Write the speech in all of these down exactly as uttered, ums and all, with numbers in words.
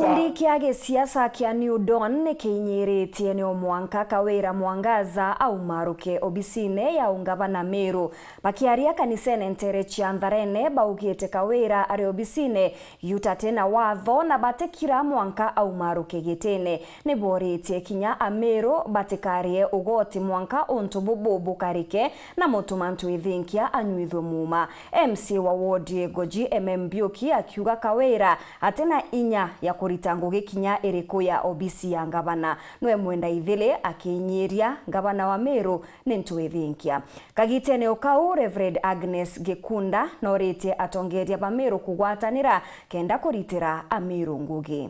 Gikundi kia gisiasa kia New Dawn nikinyiritie ni o mwanka Kawira Mwangaza aumaruke obisine ya ungavana Meru. Bakiaria kanisene ntere cia Ntharene, baugite Kawira ari obisine yutate na watho na batikira mwanka aumaruke gitine. Ni boritie kinya Ameru batikarie ugoti mwanka untu bubu bukarike na Mutuma Ntwithinkia anyuithwe muuma. M C A wa wodi ya Igoji, M M Mbiuki, akiuga Kawira atina inya ya kurita ngugi kinya iriku ya obisi ya ngavana. Nwe Mwenda Ithili akinyiria ngavana wa Meru ni Ntwithinkia. Kagitene o kau, Reverend Agnes Gikunda noritie atongeria ba Meru kugwatanira kenda kuritira Ameru ngugi.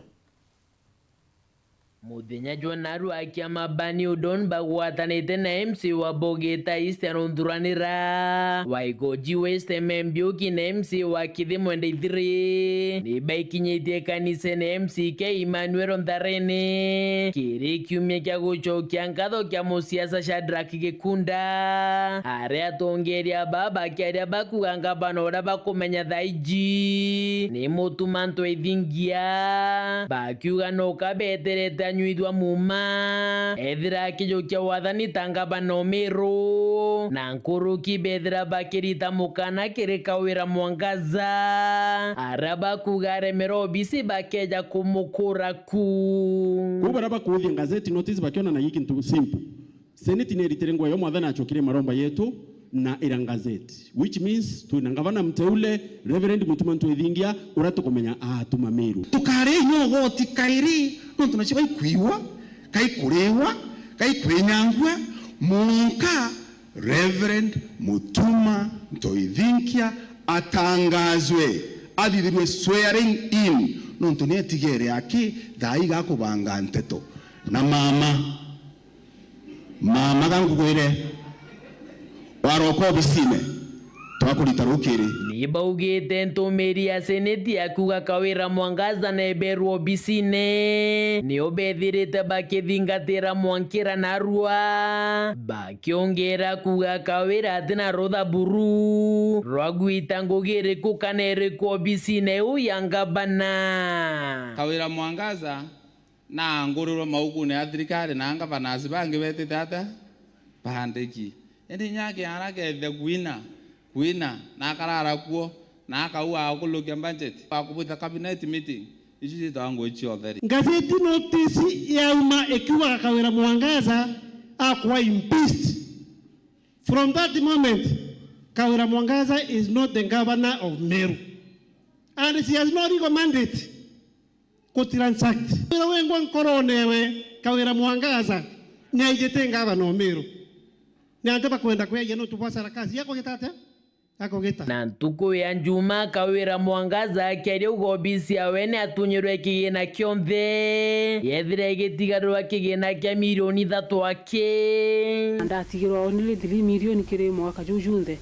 Muthenya jwa narua, akiama ba New Dawn bagwatanite na M C A wa Bogita East arunthuranira, wa Igoji West M M Mbiuki na M C A wa Kithi Mwenda Ithiri ni baikinyitie kanisene M C K Emmanuel Ntharene kiri kiumia kia gucokia nkatho kia musiasa Shadrack Gikunda, aria atongeria baba bakiaria bakuga ngavana uria bakumenya thaiji ni Mutuma Ntwithinkia, bakiuga no kabeterete anyuithua muuma ethira akijukia wathani ta ngavana o Meru, na nkuruki bethira bakirita mukana kiri Kawira Mwangaza, aria bakuga aremera obisi bakeja kumukura ku. Kwou baria bakuuthia gazeti notice bakiona na giki ntu simple. Senate ni iritire ngua yo mwathani acokire maromba yetu na ira gazeti, which means twina ngavana mteule, Reverend Mutuma Ntwithingia, uria tukumenya aatuma Meru. Tukari inya ugoti kairi, nontu nacio kaikwiwa, kaikuriwa, kaikwinyangua, mwanka Reverend Mutuma Ntwithinkia atangazwe, athithirwe swearing in, nontu ni etigere aki thaa iga akubanga nteto. Na mama, mama, ga ngugwire, waroka obisine, twakurita rukiri. Ni baugite ntumiri ya seneti ya kuuga Kawira Mwangaza na eberwa obisine, nio bethirite bakithingatira mwankira narua, bakiongera kuuga Kawira atina rutha buru rwa gwita ngugi iriku kana iriku obisine iu ya ngavana. Kawira Mwangaza na angurirwe maukune ya thirikari, na ngavanas bangi betite atia? Baandiki. Indi inya akiara akethia kwina, kwina, na akarara kuo, na akauga akulukia budget, akubwita cabinet meeting, icio ciitagwa ngugi cia utheri. Gazeti notice yauma ikiugaga Kawira Mwangaza akwa impeached. From that moment, Kawira Mwangaza is not the governor of Meru. And she has no legal mandate ku transact. Wira wengwa nkorone ewe, Kawira Mwangaza ni aijite ngavana o Meru. Ni antu bakwenda kwegia nontu bwa sarakasi. Akugita atia? Akugita. Na ntuku ya Njuma, Kawira Mwangaza akiaria uga obisi yawe ni atunyirwe kigina kionthe, yethira igitigarwa kigina kia milioni ithatu aki. Ndatigirwa only three million kiri mwaka juu junthe.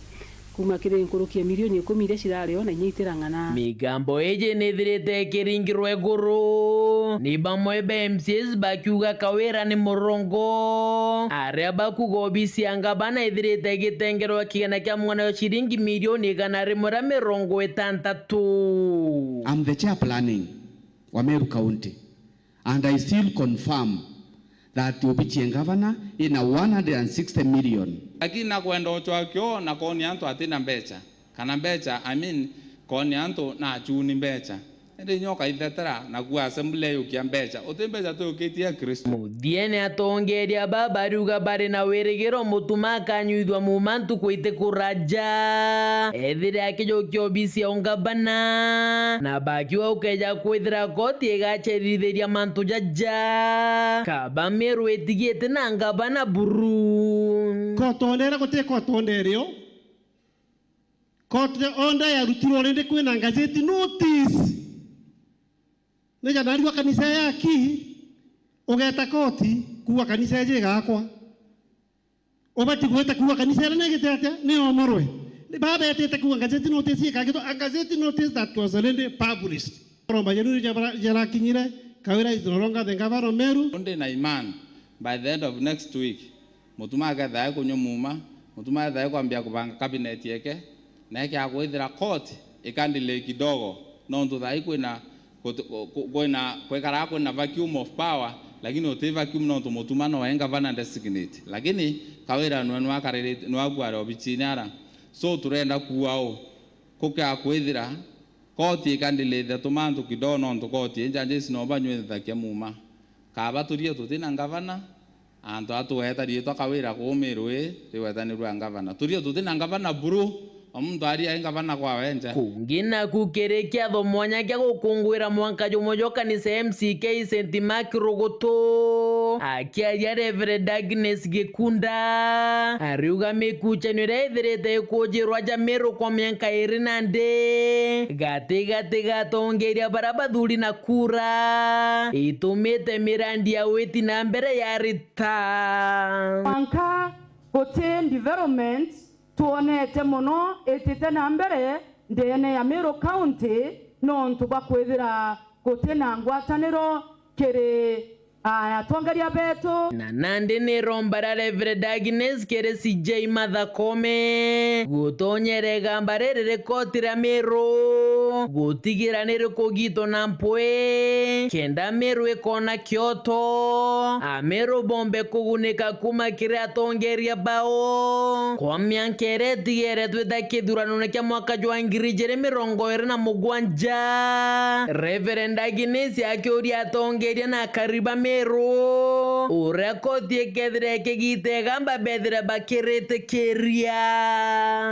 Kuuma kiri nkuruki ya milioni ikumi iria cirari o na inya itirang'ana. Migambo iji nithirite ikiringirwa iguru ni bamwe ba M C As bakiuga Kawira ni murongo, aria bakuga obisi ya ngavana ithirite igitengerwa kigina kia mwana wa ciringi milioni igana rimwe ria mirongo itantatu. I'm the chair planning wa Meru County. And I still confirm that obichi ya ngavana ina one hundred and sixty million. Lakini nakwenda uchwa kio na konia antu atina mbecha, kana mbecha, I mean, konia antu na achuni mbecha. Indi inya ukaithetera na kuwa assembly yukia mbecha, uti mbecha tuyukitie ya Kristo. Muthiene atongeria baba bariuga bari na wirigiro Mutuma akanyuithwa muuma ntuku itikuraja, ethire akijukia obisi ya ungavana, na bakiuga ukeja kwithira koti igacerithiria mantu jaja, kaba Meru itigite na ngavana buru. Court order guti court order irio. Court order yarutirwe already kwina gazette notice. Neja narua kanisa yaki, ugeta koti, kuuga kanisa iji igakwa. Ubati gwita kuuga kanisa iria negite atia? Ni omorwe. Ni baba etite kuuga gazette notice ikagitwa, a gazette notice that was already published. Romba jeru jara-, jarakinyire, Kawira is no longer the governor of Meru. Ndi na iman, by the end of next week, Mutuma akethae kunywa muuma, Mutuma ethae kwambia kubanga cabinet yeke, na eke akwithira court ikandelay kidogo, nontu thaai kwina Kut-, ku-, ku-, kwina, kwikaraga kwina vacuum of power, lakini uti vacuum nontu Mutuma noe ngavana designate. Lakini Kawira nwe nwakariri-, nwakuare obichine ara. So turenda kuuga u, kukia kwithira koti ikandilithia tumantu kidogo nontu koti injanjisi no banyuithakia muma. Kaba turie tutina ngavana, antu atugweta riitwa Kawira kuu Miru ii rigwetanirua ngavana. Turie tutina ngavana buru, o muntu aria ai ngavana kwa wenja. Kungi naku kiri kiatho mwanya kia gukunguira mwanka jumwe jwa kanisa ya M C K Saint Mark Rugutu. Akiaria Reverend Agnes Gikunda, ariuga mikuchanio iria ithirite ikujirwa ja Miru kwa mianka iri nandi, gati gati gatongeria baria bathuri na kura, itumite mirandi ya witi na mbere yarita. Mwanka guti development twonete mono itite na mbere ndene ya Meru County, nontu bwa kwithira guti na ngwataniro kiri, aa, atongeria betu. Na nandi ni iromba ria Reverend Agnes kiri C J Martha Koome gutonyera igamba riri ri koti ria Meru gutigira ni rikugitwa na mpwi, kenda Meru ikona kioto, Ameru bombe kugunika kuma kiri atongeria bao. Kwa mianka iria itigere twita kithuranone kia mwaka jwa ngiri ijiri mirongo iri na mugwanja, Reverend Agnes akiuria atongeria na akari ba Meru uria koti ikethira ikigita igamba bethire bakiritikiria.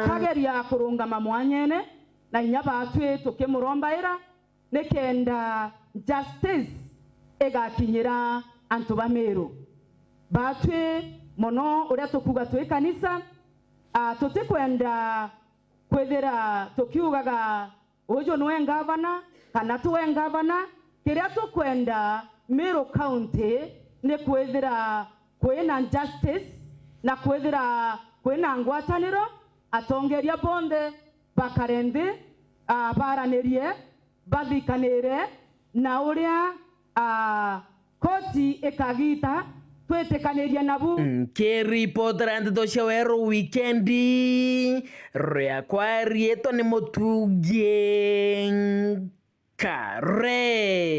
Kageria kurungama mwanyene, na inya batwi tukimurombaira, nikenda justice igakinyira antu ba Meru. Batwi mono uria tukuuga twi kanisa, a, tutikwenda kwithira tukiugaga, "Uju niwe ngavana," kana, "Tiwe ngavana." Kiria tukwenda Meru County ni kwithira kwina justice na kwithira kwina ngwataniro, atongeria bonthe bakare nthi, a, baranirie, bathikanire na uria, a, koti ikagita, twitikanirie nabu. Nkiripotera nteto cia Weru Wikendi, riakwa riitwa ni Mutugi Kare.